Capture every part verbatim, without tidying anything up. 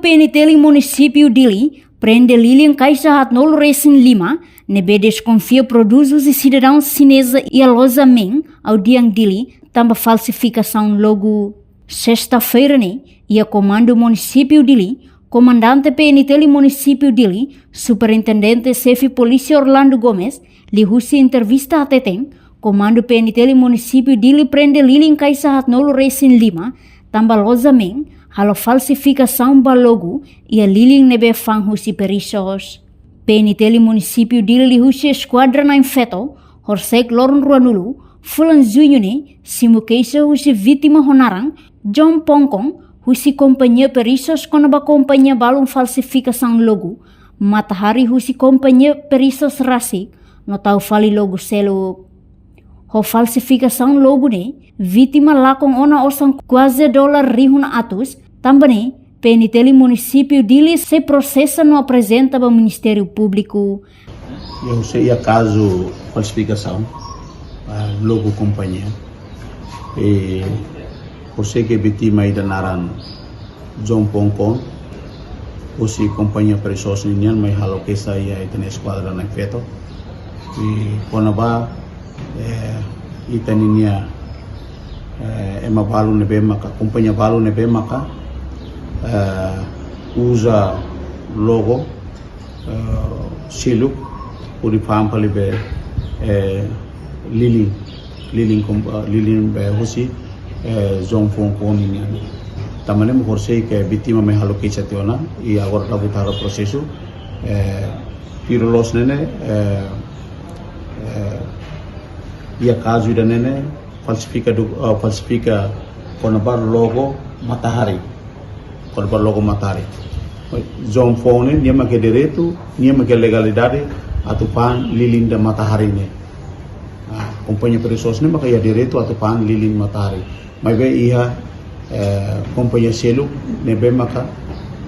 PNTL Munisípiu Dili prende lilin kaixa haatnulu resin lima ne'ebé deskonfia produz husi sidadaun xineza iha loja Meng, Audiang Dili, tanba falsifikasaun logo. Sesta-feira ne'e, iha Komandu Munisípiu Dili, Komandante PNTL Munisípiu Dili, Superintendente Xefe Polísia Orlando Gomes, liuhusi entrevista hateten, Komandu PNTL Munisípiu Dili prende lilin kaixa haatnulu resin lima, tanba loja Meng halo falsifikasaun ba logo iha lilin ne'ebé fa'an husi perisos. PNTL Munisípiu Dili liuhusi Eskuadra Na'in Feto, horisehik loron ruanulu fulan Juñu ne'e, simu keixa husi vítima ho naran John Pongkon, husi kompañia perisos kona-ba kompañia balun falsifikasaun logo Matahari husi kompañia perisos rasik no tau fali logo seluk. Ho falsifikasaun logo ne'e, vítima lakon ona osan kuaze dolar rihun atus, tanba ne'e PNTL Munisípiu Dili sei prosesa no aprezenta ba Ministériu Públiku. Iha husi iha kazu falsifikasaun, ah, logo kompañia. E, horisehik vítima ida naran John Pongkon, husi kompañia perisos ninian mai halo keixa iha ita-nia Eskuadra Na'in Feto. I kona-ba, eh, ita ninia, eh, ema balu ne'ebé maka, kompañia balu ne'ebé maka, eh, uza logo, eh, seluk, hodi fa'an fali be, eh, lilin, lilin kom-, eh, lilin be husi, eh, John Pongkon nian. Tanba ne'e mak horisehik vítima mai halo keixa tiha ona, i agora ita buka halo prosesu, eh, tuir loos ne'e ne'e, eh, eh, iha kazu ida-ne'e ne'e, falsifika do, eh, falsifika kona-ba logo Matahari. Kona-ba logo Matahari. John Pongkon ne'e, nia mak iha direitu, nia mak iha legalidade atu fa'an lilin ida Matahari ne'e. Ah, kompañia perisos ne'e maka iha direitu atu fa'an lilin Matahari. Maibé iha, eh, kompañia seluk ne'ebé maka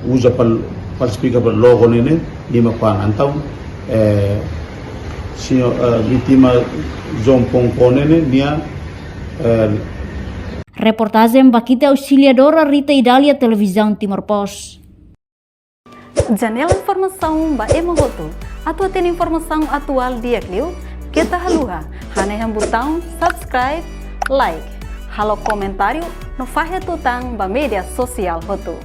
uza fal-, falsifika ba logo ne'e ne'e, nia mak fa'an. Entaun, eh, señór, eh, vítima John Pongkon ne'e ne'e, nia, eh, Reportajen Bakita Auxiliadora Rita Idália, Televizaun Timor Post. Janela informasaun ba ema hotu. Atu hatene informasaun atuál di'ak liu, keta haluha hanehan butaun subscribe, like, halo komentáriu no fahe tutan ba média sosiál hotu.